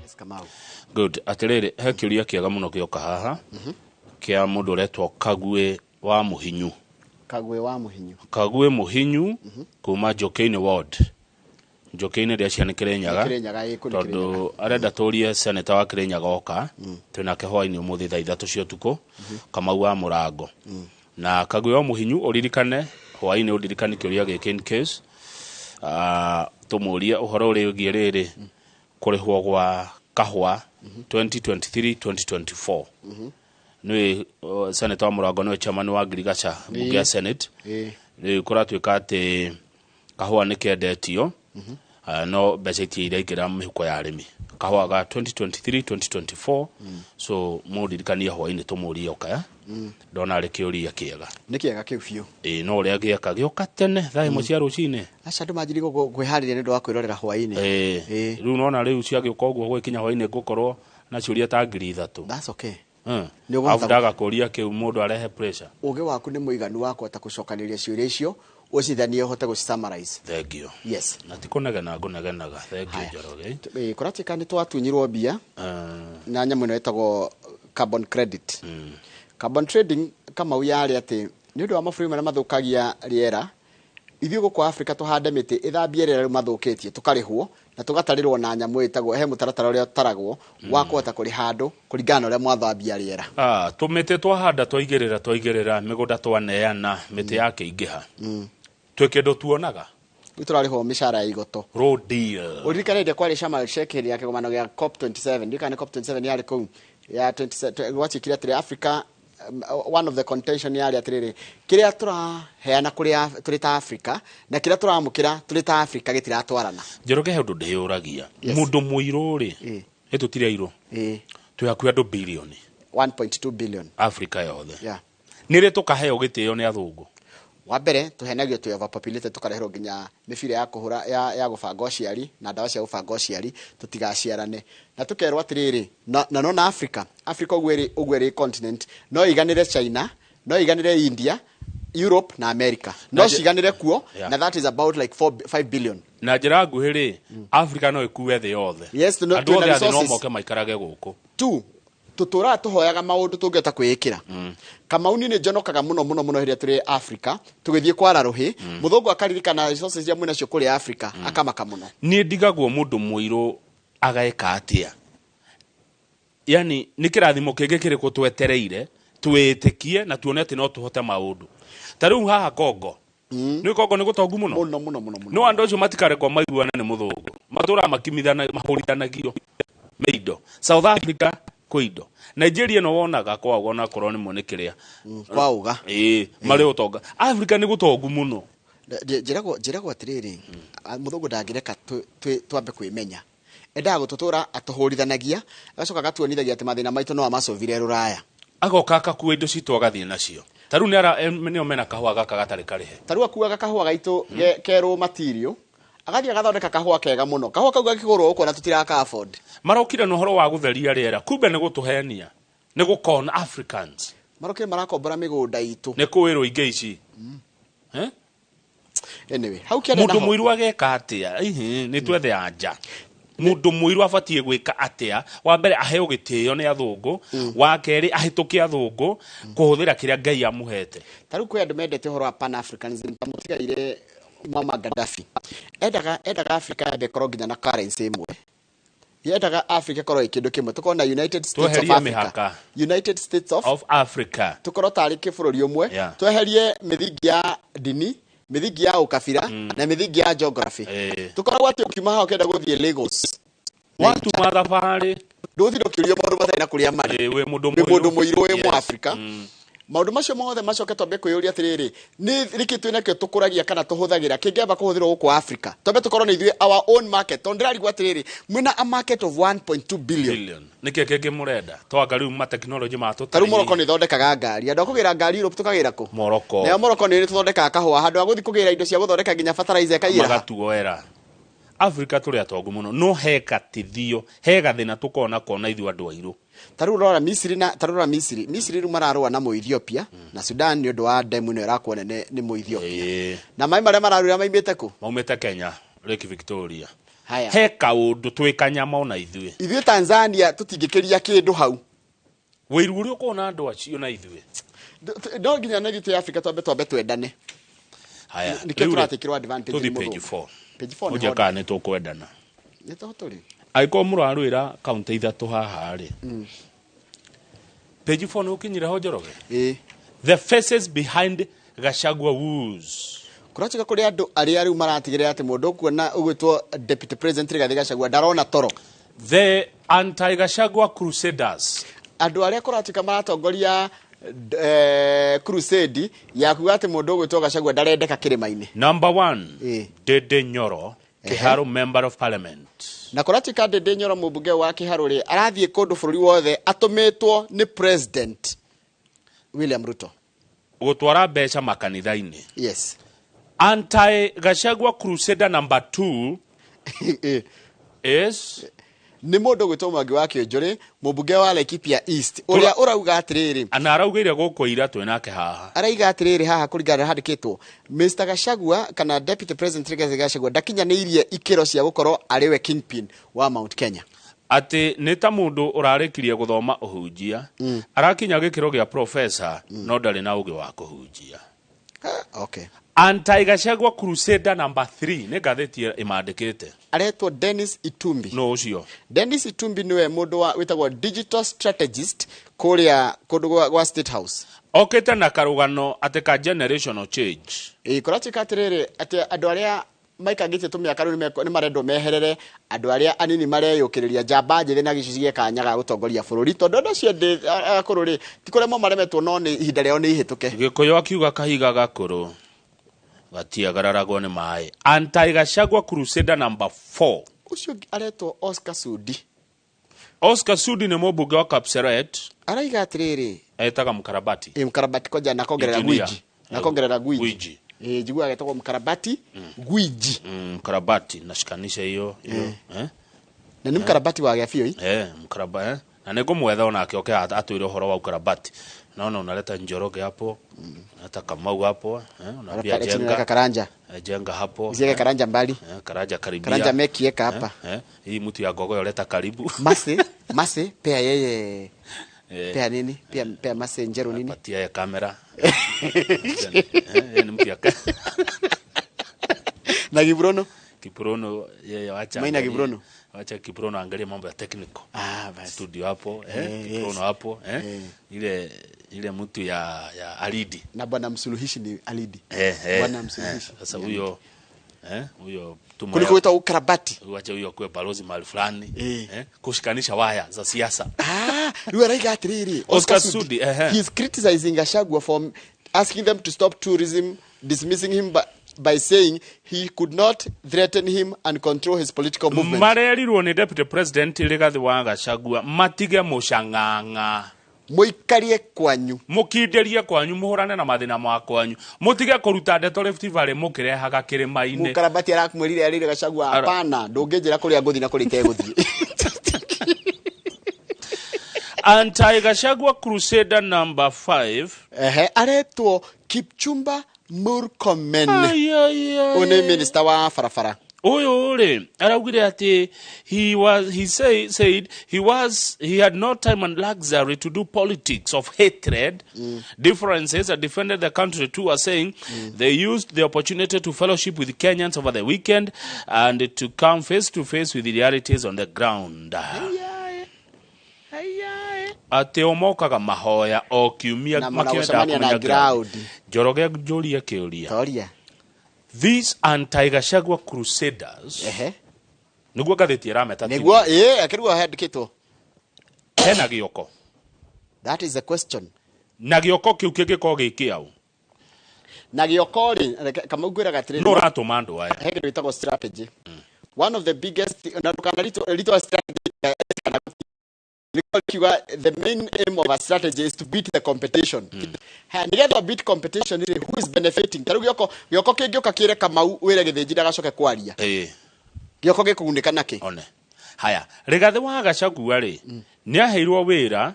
Yes, Kamau. Good. Atĩrĩrĩ, he kĩũria kĩega mũno gĩoka haha, kĩa mũndũ ũretwo Kagwe wa Mũhinyu. Kagwe wa Mũhinyu. Kagwe Mũhinyu kuma Njũkĩ-inĩ ward. Njoki-inĩ rĩa cia nĩ Kĩrĩnyaga. Nĩ Kĩrĩnyaga, ĩ, kũu nĩ Tondũ arenda tũrie seneta wa Kĩrĩnyaga oka twĩnake hwainĩ ũmũthĩ thaa 3 cia ũtukũ, Kamau wa Mũrango na Kagwe wa Mũhinyu. Ũririkane hwainĩ, ũndirikane kĩũria gĩkĩ in case tũmũrie ũhoro ũrĩgiĩ rĩrĩ kũrĩhwo gwa kahũa 2023 2024. Nĩwe seneta wa Mũrango, nĩwe chairman wa Ngirigaca mbunge ya Senate. Rĩu kũratuĩka atĩ kahũa nĩ kendetio, no mbeca itirĩ iraingĩra mĩhuko ya arĩmi, kahũa ga 2023 2024. So mũndirikanie hwainĩ tũmũrie oka, ndona arĩ kĩũria kĩega. Nĩ kĩega kĩu biũ. Ĩĩ, no ũrĩa gĩeka gĩoka tene thaa 1 cia rũcinĩ. Aca, andũ manjirie kwĩharĩria nĩ ũndũ wa kwĩrorera hwainĩ. Ĩĩ, rĩu nona rĩu ciagĩũka ũguo, gwĩkinya hwainĩ ngũkorwo na ciũria ta 3000. That's okay. Nĩ ũgũhota Arabu ndagakũria kĩu mũndũ arehe pressure. Ũgĩ waku nĩ mũiganu wa kũhota gũcokanĩrĩria ciũria icio, ũcithanie, ũhote gũci-summarize. Thengio. Yes. Na ti kũnegena ngũnegenaga. Thengio. Haya. Njoroge. Kũratuĩka nĩ twatunyirwo mbia na nyamũ ĩno ĩtagwo carbon credit, carbon trading. Kamau, yarĩ atĩ nĩ ũndũ wa mabũrũri marĩa mathũkagia rĩera, ithuĩ gũkũ Africa tũhande mĩtĩ ĩthambie rĩera rĩu mathũkĩtie, tũkarĩhwo na tũgatarĩrwo na nyamũ ĩtagwo, he mũtaratara ũrĩa ũtaragwo wa kũhota kũrĩha andũ kũringana na ũrĩa mwathambia rĩera. Ah, tũmĩtĩ twahanda, twaigĩrĩra, twaigĩrĩra mĩgũnda, twaneana mĩtĩ yakĩingĩha, twĩ kĩndũ tuonaga? Rĩu tũrarĩhwo mĩcara ya igoto. Raw deal. Ũririkane hĩndĩ ĩrĩa kwarĩ Sharm el Sheikh, hĩndĩ ya kĩgomano gĩa COP 27, ndirikana nĩ COP 27 yarĩ kũu ya 27, gwatuĩkire atĩrĩ, Africa, one of the contention yarĩ atĩrĩrĩ, kĩrĩa tũraheana kũrĩ tũrĩ ta Africa na kĩrĩa tũramũkĩra tũrĩ ta Africa gĩtiratwarana. Njoroge, he ũndũ ndĩyũragia. Yes. Mũndũ mũirũ rĩ, ĩ tũtirĩ airũ, twĩ hakuhĩ andũ bilioni 1.2 billion. Africa yothe. Nĩ rĩ tũkaheo gĩtĩo nĩ athũngũ? Wa mbere tũhenagio twĩ overpopulated, tũkareherwo nginya mĩbira ya kũhũra ya gũbanga ũciari na ndawa cia gũbanga ũciari tũtigaciarane, na tũkerwo atĩrĩrĩ, na nona Africa ũguo ĩrĩ continent no iganĩre China, no iganĩre India, Europe na America, no ciganĩre kuo. Na that is about like 4 5 billion. Na njĩra nguhĩ rĩ, Africa no ĩkue thĩ yothe. Yes, andũ twĩna othe a thĩ no resources. moke maikarage gũkũ. Tu tũtũraga tũhoyaga maũndũ tũngĩhota kwĩĩkĩra. Kamau, niĩ nĩ njonokaga mũno mũno mũno hĩrĩa tũrĩ Africa tũgĩthiĩ kwara rũhĩ, mũthũngũ akaririkana resources iria mwĩnacio kũrĩa Africa, akamaka mũno. Niĩ ndigagwo mũndũ mũirũ ageka atĩa, yani nĩ kĩrathimo kĩngĩ kĩrĩkũ twetereire twĩtĩkie na tuone atĩ no tũhote maũndũ ta rĩu haha Kongo? Nĩ Kongo nĩ gũtongu mũno. Mũno mũno mũno mũno. No andũ acio matikarekwo maiguane nĩ mũthũngũ, matũraga makimithana, mahũrithanagio me indo. South Africa kwĩ indo, Nigeria no wonaga kwao onakorwo nĩ nĩ kĩrĩa. Kwauga. Ĩĩ, marĩ ũtonga. Africa nĩ gũtongu mũno. Njĩragwo atĩrĩrĩ, mũthũngũ ndangĩreka twambe kwĩmenya, endaga gũtũtũra atũhũrithanagia, agacoka agatuonithagia atĩ mathĩna maitũ no amacovire rũraya. Agoka akakua indo citũ agathiĩ nacio. Ta rĩu nĩo mena kahũa gaka gatarĩ karĩhe. Ta rĩu akuaga kahũa gaitũ kerũ material, agathiĩ agathondeka kahũa kega mũno, kahũa kau gakĩgũrwo ũkona tũtiraka afford. Marokire na ũhoro wa gũtheria rĩera, kumbe nĩ gũtũhenia, nĩ gũkona Africans. Marokire marakombora mĩgũnda itũ. Nĩ kũĩrwo ingĩ ici. Eh? Anyway, hau kĩanda Mũndũ naho mũirũ ageka atĩa? Ihi, nĩ twethe anja. Mũndũ mũirũ abatiĩ gwĩka atĩa? Wa mbere aheo gĩtĩo nĩ athũngũ, wa kerĩ ahĩtũke athũngũ kũhũthĩra kĩrĩa Ngai amũhete. Ta rĩu kwĩ andũ mendete ũhoro wa pan africanism ta mũtigaire Muammar Gaddafi. Endaga Africa yambe ĩkorwo nginya na currency ĩmwe, yendaga Africa ĩkorwo ĩ kĩndũ kĩmwe, tũkorwo na United States of Tweherie Africa. mĩhaka. United States of, of Africa. Tũkorwo tarĩ kĩbũrũri ũmwe. Tweherie mĩthingi ya ndini, mĩthingi ya ũkabira na mĩthingi ya geography. Tũkoragwo atĩ ũkiuma haha ũkĩenda gũthiĩ Lagos, Watuma thabarĩ, ndũgũtinda ũkĩũria maũndũ matarĩ na kũrĩa marĩ. Wĩ mũndũ wĩ mũndũ mũirũ, wĩ Yes. Mũafrika, maũndũ macio mothe macoke twambe kwĩyũria atĩrĩrĩ, nĩ nĩkĩ twĩnakĩo tũkũragia kana tũhũthagĩra kĩngĩamba kũhũthĩrwo gũkũ Africa? Twambe tũkorwo nĩ ithuĩ our own market, tondũ ndĩrarigwo atĩrĩrĩ, mwĩna a market of 1.2 billion. Billion. Nĩkĩ kĩngĩ mũrenda twanga rĩu matekinoronjĩ ma Ta rĩu Morocco nĩ ĩthondekaga ngari, andũ a kũgĩra ngari Europe tũkagĩra kũ? Morocco. Nayo Morocco nĩ tũthondekaga kahũa, handũ ha gũthiĩ kũgĩra indo cia gũthondeka nginya fertilizer ĩkaiyĩra. Magatuoera. Africa tũrĩ atongu mũno, no he gatithio, he gathĩna tũkona kona ithuĩ andũ airũ. Ta rĩu rora Misiri, na ta rĩu rora Misiri, Misiri rĩu mararũa na Mũethiopia na Sudan nĩ ũndũ wa demu ĩno ĩrakwo nene nĩ Mũethiopia. Na maĩ marĩa mararũĩra maimĩte kũ? Maumĩte Kenya, Lake Victoria. Haya. He kaũndũ twĩ kanyama ona ithuĩ. Ithuĩ Tanzania tũtingĩkĩria kĩndũ hau. Wĩiru ũrĩa ũkorwo na andũ acio na ithuĩ. No nginya na ithuĩ twĩ Africa twambe twendane. Haya, Nĩkĩo rĩu rĩ, tũratakĩrwo advantage tũthiĩ nĩ page mũthũngũ. 4. Page 4 Ũnjie nĩho kana nĩ tũkwendana. Nĩ toho tũrĩ. Angĩkorwo mũrarũĩra kaunti ithatũ haha rĩ, page 4 nĩ ũkinyire ho, Njoroge? Ĩĩ. The faces behind Gachagua woes. Kũratuĩka kũrĩ andũ arĩa rĩu maratigĩrĩra atĩ mũndũ ũkuona ũgwĩtwo Deputy President Rigathĩ Gachagua ndarona toro. The anti Gachagua crusaders. Andũ arĩa kũratuĩka maratongoria crusade ya kuga atĩ mũndũ ũgwĩtwo Gachagua ndarendeka kĩrĩma-inĩ. Number 1, Dede Nyoro, Kiharu member of parliament. Na kũratuĩka Ndĩndĩ Nyoro, mũmbunge wa Kĩharũ rĩ, arathiĩ kũndũ bũrũri wothe atũmĩtwo nĩ President William Ruto. Gũtwara mbeca makanitha-inĩ. Yes. Anti Gachagua crusader number 2 is Nĩ mũndũ ũgwĩtwo Mwangi wa Kĩũnjũrĩ, mũmbunge wa Laikipia East, ũrĩa ũrauga atĩrĩrĩ, na araugĩire gũkũ ira twĩ nake haha. Araiga atĩrĩrĩ, haha kũringana na handĩkĩtwo, Mr Gachagua kana Deputy President Rigathi Gachagua ndakinyanĩirie ikĩro cia gũkorwo arĩ we kingpin wa Mount Kenya. Atĩ nĩ ta mũndũ ũrarĩkirie gũthoma ũhunjia, arakinya gĩkĩro gĩa professor, no ndarĩ na ũgĩ wa kũhunjia. Ah, okay. Anti Gachagua crusader number 3 nĩ ngathĩti ĩmandĩkĩte. Aretwo Dennis Itumbi. No ũcio? Dennis Itumbi niwe mũndũ wa wĩtagwo digital strategist kũrĩa kũndũ gwa State House. Okĩte na karũgano atĩ ka generational change. Ĩ, kũratuĩka atĩrĩrĩ, atĩ andũ arĩa maikangĩtie tũmĩaka rĩu nĩ marendwo meherere, andũ arĩa anini mareyũkĩrĩria, njamba njĩthĩ na gĩcicio kanya ga gũtongoria bũrũri, tondũ andũ acio akũrũ rĩ, ti kũremwo maremetwo, no nĩ ihinda rĩao nĩ ihĩtũke. Gĩkũyũ akiuga kahiga gakũrũ gatiagararagwo nĩ maĩ. Anti Gachagua crusader number 4. Ũcio ũngĩ aretwo Oscar Sudi. Oscar Sudi nĩ mũmbunge wa Kapseret. Araiga atĩrĩrĩ, etaga mkarabati. Ĩ, mkarabati koja na kongerera Engineer. gwiji na kongerera gwiji. Gwiji. Ĩ, njiguaga getagwo mkarabati gwiji. Mkarabati nashikanisha hiyo hiyo, eh? Na nĩ mkarabati wa gĩa biũ. Eh, mkaraba, eh? Na nĩ ngũmwetha onake oke atwĩre ũhoro wa ukarabati. Naona unaleta Njoroge hapo, unaleta Kamau hapo, eh? Unaambia Jenga Jenga Karanja. Eh, Jenga hapo. Usiweke Karanja mbali. Eh, Karanja karibia. Karanja mekieka hapa. Eh, hii mtu ya gogoyo leta karibu. Mase, Mase pea yeye. Eh. Pea nini? Pea Mase Njeru nini? Patia ya kamera. Eh, ni mtu ya Na Gibrono. Kiprono yeye wacha. Maina Kiprono. Wacha Kiprono angalie mambo ya technical. Ah, basi. Studio hapo, eh, Kiprono hapo, eh. Ile mtu ya Alidi. Na bwana msuluhishi ni Alidi. Eh, Bwana msuluhishi. Sasa huyo, huyo tuma Kuliko wita ukarabati. Wacha huyo akuwe balozi mahali fulani, Eh. kushikanisha waya za siasa. Ah, rĩu araiga atĩrĩrĩ, Oscar Sudi, ehe. he is criticizing Gachagua for asking them to stop tourism, dismissing him by saying he could not threaten him and control his political movement. Marerirwo nĩ Deputy President Rigathi wa Gachagua matige mũcang'ang'a. Mũikarie kwanyu. Mũkinderie kwanyu, mũhũrane na mathĩna ma kwanyu, mũtige kũruta ndeto Rift Valley mũkĩrehaga kĩrĩma-inĩ. Mũkarabati arakwĩrire arĩire Gachagua, hapana, ndũngĩnjĩra kũrĩa ngũthiĩ na kũrĩa itegũthiĩ. Anti Gachagua crusader number 5. Ehe, aretwo Kipchumba Murkomen. Ai, ai, ai. Ũyũ nĩ minister wa barabara. Ũyũ rĩ araugire atĩ he was he say, said he was he had no time and luxury to do politics of hatred, differences, and defended the country too, are saying they used the opportunity to fellowship with Kenyans over the weekend and to come face to face with the realities on the ground, atĩ o mokaga mahoya o kiumia Na makĩendaga gũcemania na kũmenya ground. Njoroge, njũrie kĩũria. Toria. These anti Gachagua crusaders, Ehe. nĩguo ngathĩti ĩrameta. Nĩguo, ĩĩ, akĩrigwo handĩkĩtwo. Hena gĩoko? That is the question. Na gĩoko kĩu kĩngĩkorwo gĩ kĩau? Na gĩoko rĩ, Kamau, ngwĩraga atĩrĩrĩ, No ũratũma andũ aya. He kĩndũ gĩtagwo strategy, one of the biggest, na ndũkanaritwa strategy kana nĩkĩo kiuga the main aim of a strategy is to beat the competition. Haya, nĩgetha beat competition rĩ, who is benefiting? Ta rĩu gĩoko kĩngĩũka kĩre Kamau wĩre Gĩthĩnji ndagacoke kwaria, gĩoko gĩkũgunĩka nakĩ? One haya, Rigathi wa Gachagua rĩ, nĩ aheirwo wĩra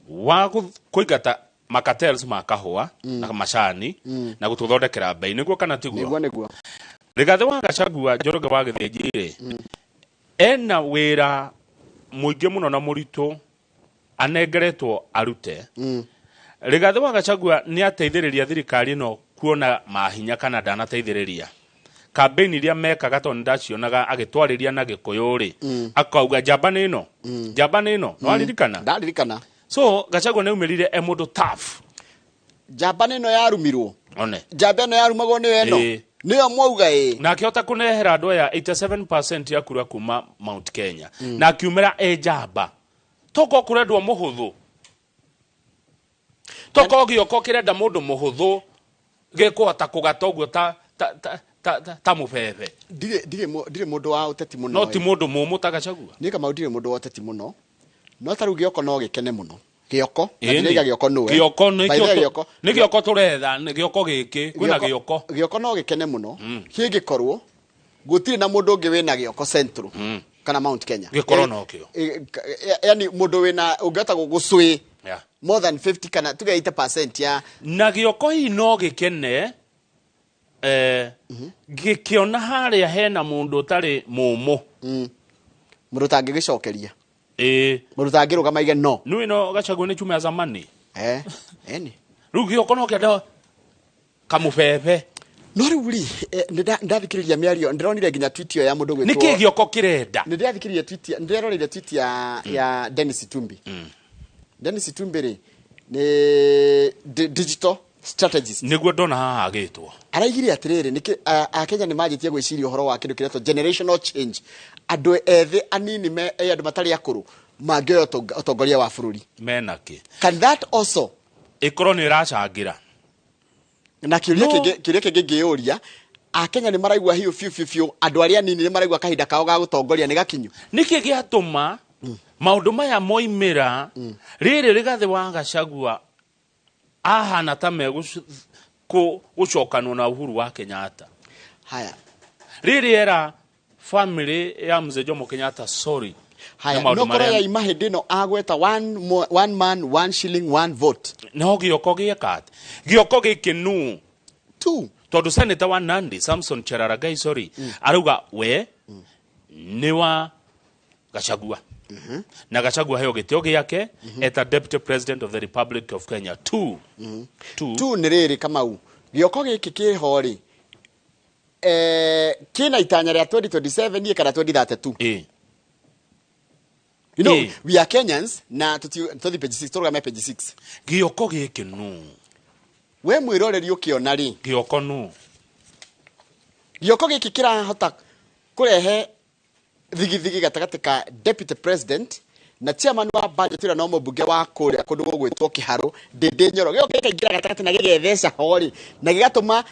wa kũingata macartels ma kahũa na macani na gũtũthondekera mbei, nĩguo kana tiguo? Nĩguo, nĩguo. Rigathi wa Gachagua, Njoroge wa Gĩthĩnji rĩ, ena wĩra mũingĩ mũno na mũritũ anengeretwo arute. Rigathi wa Gachagua nĩ ateithĩrĩria thirikari ĩno. Kuona mahinya kana ndanateithĩrĩria campaign iria mekaga, tondũ nĩndacionaga agĩtwarĩria na Gĩkũyũ rĩ, akauga njamba nĩ ĩno, njamba nĩ ĩno, nĩwaririkana? Ndaririkana. So Gachagua nĩaumĩrire e mũndũ tough. Njamba nĩ ĩno yarumirwo. One. Njamba ĩno yarumagwo nĩyo ĩno. Nĩyo mwauga ĩ. Na akĩhota kũnehera andũ aya 87% ya kura kuma Mount Kenya, na akiumĩra e njamba. Toko kũrendwo mũhũthũ, toko gĩoko kĩrenda mũndũ mũhũthũ gĩkũhota kũgata ũguo ta mũbebe. Ndirĩ mũndũ wa ũteti mũno. No ti mũndũ mũmũ ta Gachagua. Niĩ Kamau ndirĩ mũndũ wa ũteti mũno, no ta rĩu gĩoko no gĩkene mũno, gĩoko na Ĩni. ndĩraiga gĩoko nũwe. Gĩoko By the way, nĩkĩo gĩoko nĩ gĩoko tũretha, nĩ gĩoko gĩkĩ kwĩna gĩoko. Gĩoko no gĩkene mũno kĩngĩkorwo gũtirĩ na mũndũ ũngĩ wĩna gĩoko Central kana Mount Kenya. Gĩkorwo nokĩo. Yani mũndũ wĩna ũngĩhota gũcwĩ more than 50 kana tuge 80% ya. Na gĩoko hihi no gĩkene gĩkĩona harĩa hena mũndũ ũtarĩ mũmũ. Mũndũ ũtangĩgĩcokeria. Ĩĩ. Mũndũ ũtangĩrũgama aige no. Nĩ ĩno Gachagua nĩ chuma ya zamani. Eni. Rĩu gĩoko no kĩenda kamũbebe. No rĩu rĩ, nĩ ndathikĩrĩria mĩario, ndĩronire nginya tweet ĩyo ya mũndũ gwĩtwo. Nĩkĩ gĩoko kĩrenda? Nĩ ndĩrathikĩrĩria tweet ndĩreroreire tweet ya Dennis Itumbi. Dennis Itumbi rĩ nĩ digital strategist. Nĩguo ndona haha agĩtwo. Araigire atĩrĩrĩ, nĩkĩ Akenya nĩ manjĩtie gwĩciria ũhoro wa kĩndũ kĩretwo generational change, andũ ethĩ anini me andũ matarĩ akũrũ mangĩoya ũtongoria wa bũrũri. Mena kĩ? Can that also ĩkorwo nĩ ĩracangĩra? Na kĩũria No. kĩngĩ, kĩũria kĩngĩ ngĩyũria, Akenya nĩ maraigua hiũ biũ biũ biũ andũ arĩa anini nĩ maraigua kahinda kao ga gũtongoria nĩ gakinyu. Nĩkĩ gĩatũma maũndũ maya moimĩra rĩrĩ Rigathĩ wa Gachagua ahana ta megũcokanwo na Uhuru wa Kenyatta? Haya. Rĩrĩ era family ya mzee Jomo Kenyatta, sorry. Haya, Na maũndũ no korwo marĩa- yaima hĩndĩ ĩno agweta one man, one shilling, one vote. No gĩoko gĩeka atĩ gĩoko gĩkĩ nũ? Two. Tondũ senator wa Nandi Samson Cherargei, sorry, arauga we nĩ wa Gachagua na Gachagua heo gĩtĩo gĩake eta Deputy President of the Republic of Kenya. Two. Two. Tu nĩ rĩrĩ, Kamau, gĩoko gĩkĩ kĩho rĩ, kĩna itanya rĩa 2027 niĩ kana 2032? You know, we are Kenyans na tũthi page 6, tũrũgame page 6. Gĩoko gĩkĩ nũ? We mwĩroreri ũkĩona rĩ, gĩoko nũ? Gĩoko gĩkĩ kĩrahota kũrehe thigithigi gatagatĩ ka deputy president na chairman wa budget ũrĩa no mũmbunge wa kũrĩa kũndũ gũgwĩtwo Kĩharũ, Ndĩndĩ Nyoro. Gĩoko gĩkaingĩra gatagatĩ na gĩgetheca ho rĩ, na gĩgatũma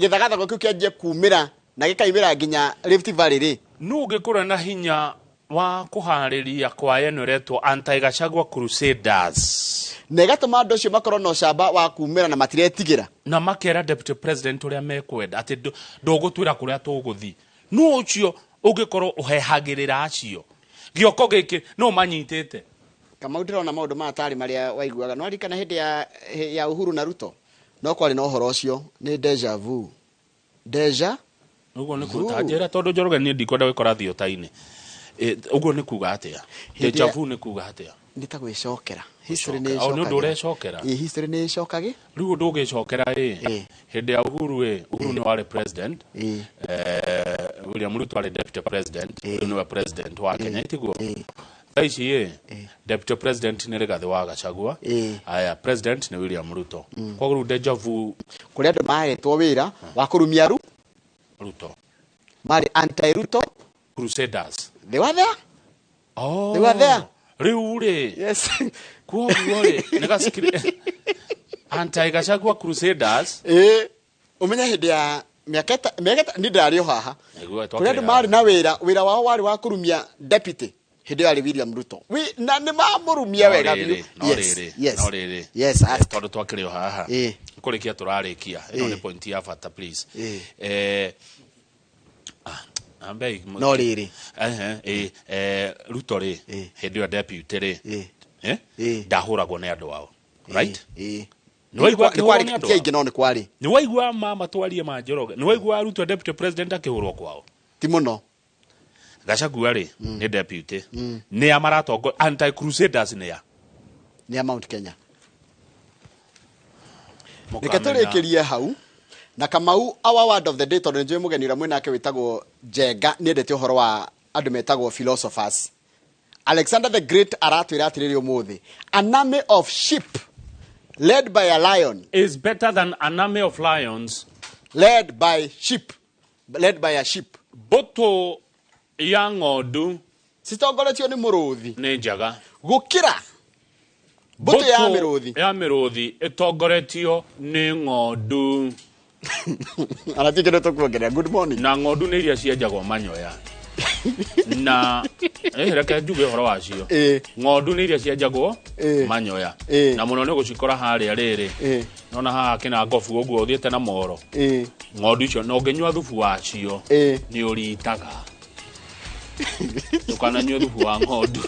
gĩthagathago kĩu kĩanjie kumĩra na gĩkaimĩra nginya Rift Valley rĩ. Nũ ũngĩkorwo na hinya wa kũharĩria kwa ĩno ĩretwo anti Gachagua Crusaders? Na ĩgatũma andũ acio makorwo na ũcamba wa kumĩra na matiretigĩra. Na makera deputy president ũrĩa mekwenda atĩ ndũgũtwĩra kũrĩa tũgũthiĩ. Nũ ũcio ũngĩkorwo ũhehagĩrĩra acio? Gĩoko gĩkĩ no manyitĩte. Kamau, ndĩrona maũndũ maya tarĩ marĩa waiguaga no ririkana hĩndĩ ya Uhuru na Ruto, no kwarĩ na ũhoro ũcio, nĩ deja vu, deja Ũguo nĩ vu. kuta njĩra, tondũ Njoroge niĩ ndikwenda gwĩkora thiota-inĩ. Ũguo nĩ kuga atĩa? Hĩndĩ Deja vu nĩ kuga atĩa? Nĩ ta gwĩcokera, history nĩ Gũcokera. O, nĩ ũndũ ĩcokagĩra. ũrecokera. Ĩ, history nĩ ĩcokagĩ. Rĩu ũndũ ũgĩcokera ĩ, hĩndĩ ya Uhuru ĩ, Uhuru nĩ warĩ president, William Ruto arĩ deputy president, rĩu nĩwe president wa Kenya, tiguo? Thaa ici ĩ, deputy president nĩ Rigathĩ wa Gachagua, aya president nĩ William Ruto, koguo rĩu deja vu. Kũrĩa andũ mahetwo wĩra wa kũrumia Ruto. Marĩ anti Ruto Crusaders. They were there. Oh. They were there. Rĩu rĩ, Yes. koguo rĩ nĩ gacikiri anti Gachagua Crusaders. Ĩ, ũmenye hĩndĩ ya mĩaka niĩ ndĩrarĩ o haha. Nĩguo, kũrĩa andũ marĩ na wĩra wao warĩ wa kũrumia deputy hĩndĩ ĩyo arĩ William Ruto. Na nĩ mamũrumia No wega rĩrĩ, biũ. no Yes, rĩrĩ, yes. no rĩrĩ. Yes, ask. Tondũ twakĩrĩ o haha, kũrĩkia tũrarĩkia, ĩno nĩ point ya bata, please. Ambei. No rĩrĩ. Ehe, ĩ, Ruto rĩ, hĩndĩ ĩyo deputy rĩ, ndahũragwo nĩ andũ ao, right? Nĩ waigua Nĩ akĩhũrwo kwarĩ nĩ andũ ti ao? aingĩ no nĩ kwarĩ. Nĩ waigua mama twarie ma Njoroge? Nĩ waigua Ruto deputy president akĩhũrwo kwao? Ti mũno. Gachagua rĩ nĩ deputy, nĩ a maratongo anti crusaders nĩ a? Nĩ a Mount Kenya. Mũkamenya. Reke tũrĩkĩrie hau. Na Kamau, our word of the day, tondũ nĩnjũĩ mũgeni ũrĩa mwĩnake wĩtagwo Njenga nĩendete ũhoro wa andũ metagwo philosophers. Alexander the Great aratwĩra atĩrĩrĩ ũmũthĩ, an army of sheep led by a lion is better than an army of lions led by sheep, led by a sheep. Mbũtũ ya ng'ondu citongoretio nĩ mũrũthi nĩ njega gũkĩra mbũtũ ya mĩrũthi ya mĩrũthi ĩtongoretio nĩ ng'ondu. Anatie kĩndũ tũkuongerera. Good morning. Na ng'ondu nĩ iria cienjagwo manyoya na reke njuge ũhoro wacio. Ng'ondu nĩ iria cienjagwo manyoya na mũno nĩ ũgũcikora harĩa rĩrĩ nona haha kĩna ngobu ũguo ũthiĩte na moro. Ng'ondu icio na ũngĩnyua thubu wacio nĩ ũritaga. Ndũkananyue thubu wa ng'ondu.